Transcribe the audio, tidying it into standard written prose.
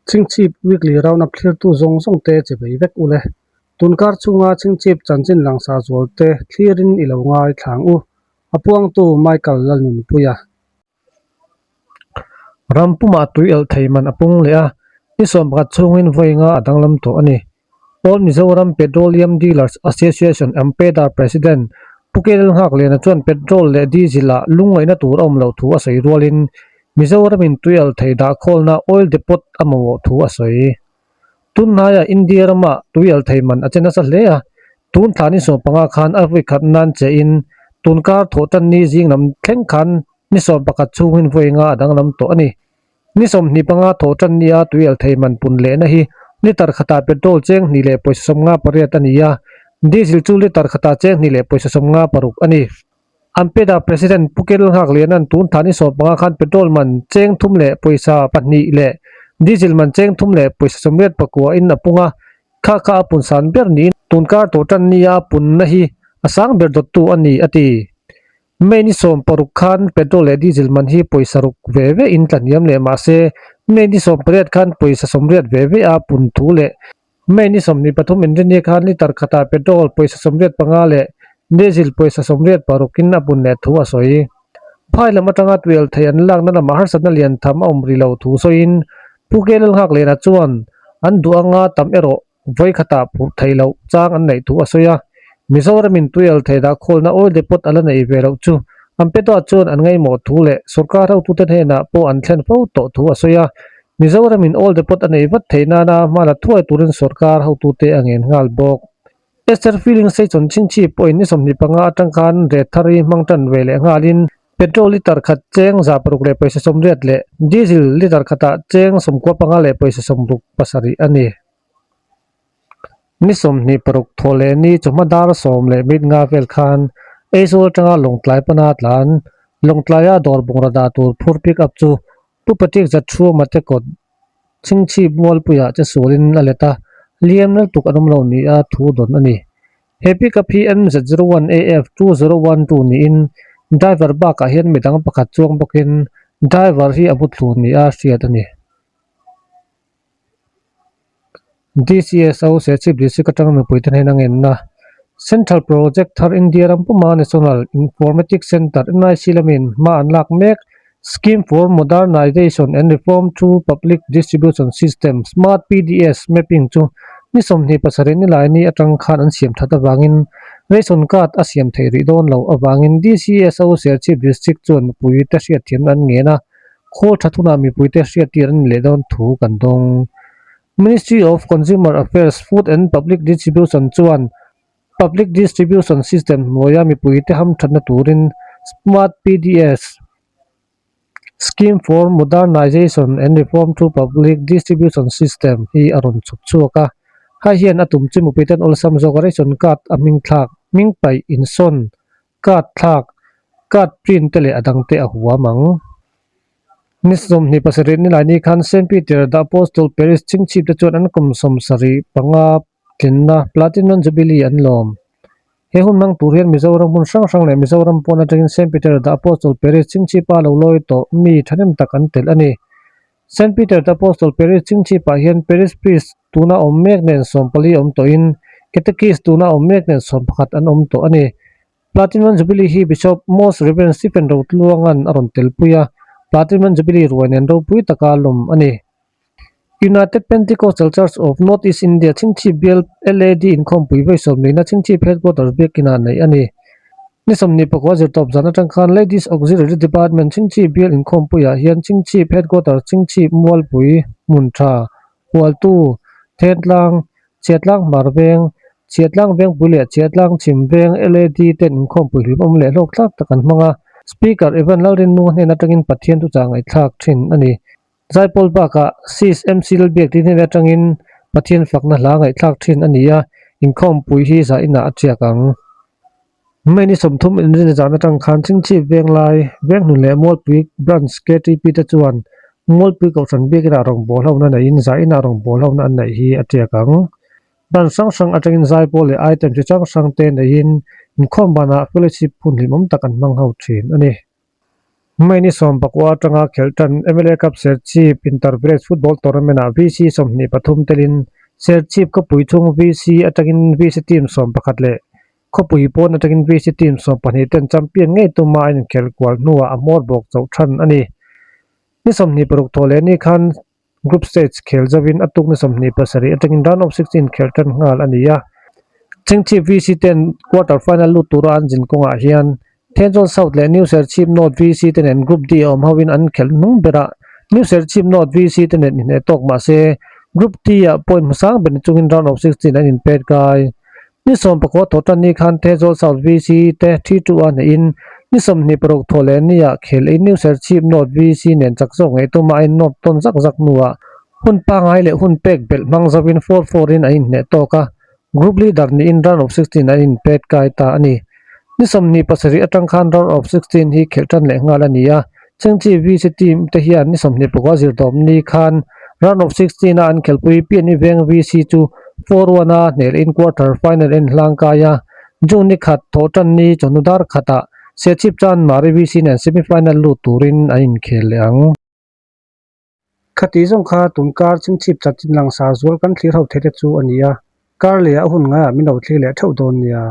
Chhingchhip Weekly Roundup thlirtu zawng zawng te che bei vek ule. Tunkar chhunga Chhingchhip chanchin langsar zual te thlirin i lo ngai thlang u. A puangtu Michael Lalnunpuia. Ram pumah tui elh thei man a pung leh a, ni 11 chhungin vawi nga a danglam tawh a ni. All Mizoram Petroleum Dealers Association, AMPEDA, President Pu Kelel Nghakliana chuan petrol leh diesel ah lungngaihna tur a awm loh thu a sawi rualin Mizoramin tui elh thei dahkhawlna oil depot a mamawh thu a sawi. Tun hnaiah India rama tui al thei man a che nasa hle a, tun thla ni 15 khan a vawi khat nan che in tun kar thawh tan ni zing lam thleng khan ni 11 chhungin vawi nga a danglam tawh a ni. Ni 25 thawh tan nia tui al thei man pun lehna hi litre khatah petrol cheng hnih leh pawisa 58 a ni a, diesel chu litre khatah cheng hnih leh pawisa 56 a ni. Ampeda President Pu Kel Nghakliana'n tun thla ni 15 khan petrol man cheng thum leh pawisa pahnih leh diesel man cheng thum leh pawisa 89 in a pung a, kha kha a pun san ber niin tun kar tawh tan nia a punna hi a sang ber dawttu a ni, a ti. May ni 16 khan petrol leh diesel man hi pawisa ruk ve ve in tlahniam leh mah se May ni 18 khan pawisa 80 ve ve a pun thu leh May ni 23 inrinni khan litre khatah petrol pawisa 85 leh diesel pawisa 86 in a bun leh thu a sawi. Phai lam atanga tuial thei an lakna lamah harsatna lian tham a awm ri lo thu sawiin Pu Kelel Nghaklena chuan an duh anga tam erawh vawi khatah phurh theih loh chang an neih thu a sawi a. Mizoramin tuial thei dah khawlna oil depot a la nei ve loh chu an petua chuan an ngaihmawh thu leh sorkar hotute hnenah pawh an thlen fo tawh thu a sawi a. Mizoramin oil depot a nei vat theih nana hma la thuai turin sorkar hotute a ngen nghal bawk. Esther Filling Station chhingchhip pawhin ni 25 atang khan rate thar hi hmang tan ve leh nghalin petrol litre khat cheng 600 leh pawisa 80 leh diesel litre khatah cheng 95 leh pawisa 67 a ni. Ni 26 thawh leh ni chawhma dar sawm leh mit nga vel khan Aizawl atanga Lawngtlai pana tlan Lawngtlaia dawr bungraw dah tur phur pick up chu Pu Patrick Zathuama te kawt chhingchhip mualpuiah che sualin a let a, liam nal tuk an awm lo nia thu dawn a ni. He pick up hi MZ01AF 2012 niin driver bakah hian midang pakhat chuang bawkin driver hi a bu thlu nia hriat a ni. DCSO Serchhip District atanga mipuite hnena ngenna Central Project thar India ram puma National Informatics Centre, NIC, lamin hma an lak mek Scheme for Modernization and Reform through Public Distribution System, Smart PDS, mapping chu ni 27 Nilaini atang khan an siam that avangin Ration Card a siam theih rih dawn loh avangin DCSO Serchhip District chuan mipuite hriatthiamna an ngen a. Khawl tha thunah mipuite hriattir an ni leh dawn thu kan dawng. Ministry of Consumer Affairs, Food and Public Distribution chuan Public Distribution System hnuaia mipuite hamthatna turin Smart PDS, Scheme for Modernization and Reform through Public Distribution System, hi a rawn chhuk chhuak a. Hei hian a tum chu mipuiten awlsam zawk ration card a hming thlak, hming paih, insawn, Card thlak, card print te leh a dang te a huam ang. Ni 27 ni laini khan Saint Peter the Apostle Parish chhingchhip te chuan an kum 75 tlinna Platinum Jubilee an lawm. He hun hmang tur hian Mizoram hmun hrang hrang leh Mizoram pawn atangin Saint Peter the Apostle Parish chhingchhipa lo lawi tawh mi thahnem tak an telh a ni. Saint Peter the Apostle Parish chhingchhipah hian Parish Priest tuna awm mek nen 14 awm tawhin Catechist tuna awm mek nen 11 an awm tawh a ni. Platinum Jubilee hi Bishop Most Reverend Stephen Rotluanga'n a rawn telpui a, Platinum Jubilee ruai nen ropui taka lawm a ni. United Pentecostal Church of North East India chhingchhip bial LAD inkhawmpui vawi sawmlina chhingchhip Headquarters biakinah neih a ni. Ni 24 zirtawp zan atang khan Ladies Auxiliary Department chhingchhip bial inkhawmpuiah hian chhingchhip Headquarters chhingchhip Mualpui hmun tha Hualtu Thentlang Chhiatlang Hmar Veng Chhiatlang Vengpui leh Chhiatlang Chhim Veng LAD ten inkhawmpui hlim awm leh hlawk thlak tak an hmang a. Speaker Evan Lalrinnunga hnen atangin Pathian thuchah ngaihthlak thin a ni. Zaipawl bakah Sis MC Lalbiak tih hnen atangin Pathian fakna hla ngaihthlak thin a ni a, inkhawmpui hi zah inah a tiak ang. May ni 30 inrin zan atang khan Chhingchhip Venglai, Venghnun leh Mualpui Branch ktp te chuan Mualpui Kohhran biakinah rawngbâwl hona neiin zah inah rawngbâwl hona an neih hi a tiak ang. Branch hrang hrang atangin zaipawl leh item chi hrang hrang te neiin inkhawm banah fellowship hun hlimawm tak an hmang ho thin a ni. May ni sawmpakua atanga khelh tan mla Cup Serchhip Inter Village Football Tournament ah VC 23 telin Serchhip khawpui chhung VC atangin VC team 11 leh khawpui pawn atangin VC team 12 ten champion ngei tuma a inkhelh kual hnuah a hmawr bawk chauh than a ni. Ni 26 thawh leh ni khan Group stage khel zovin a tuk ni 27 atangin round of 16 khelh tan nghal a ni a. Chhingchhip VC ten quarter final lut tura an zin kawngah hian Thenzawl South leh New Serchhip North VC te nen Group D a awm hoin an khelh hnung berah New Serchhip North VC te nen inhneh tawk mah se Group D ah point hmasang ber ni chungin round of 16 an inpet kai. Ni 19 thawh tan ni khan Thenzawl South VC te 3-2 a hnehin ni 26 thawh leh nia khel in New Serchhip North VC nen chak zawk ngei tuma a innawt tawn zak zak hnuah hun pangngai leh hun pek belh hmang zovin 4-4 in an inhneh tawk a, group leader niin round of 16 an inpet kai ta a ni. Ni 27 atang khan round of 16 hi khelh tan leh nghal a ni a, Chengchi VC team te hian ni 25 zirtawp ni khan round of 16 a an khelhpui PNE Veng VC chu 4-1 a hnel in quarter final en hlang kai a, June ni khat thawh tan ni chawhnu dar khatah Serchhip chuan Mari VC nen semi final lut turin an inkhel leh ang. Khati zawng kha tun kar chhingchhip chanchin langsar zual kan thlir ho thei te chu a ni a, kar leh a hun ngaiah min lo thlir leh theuh dawn nia.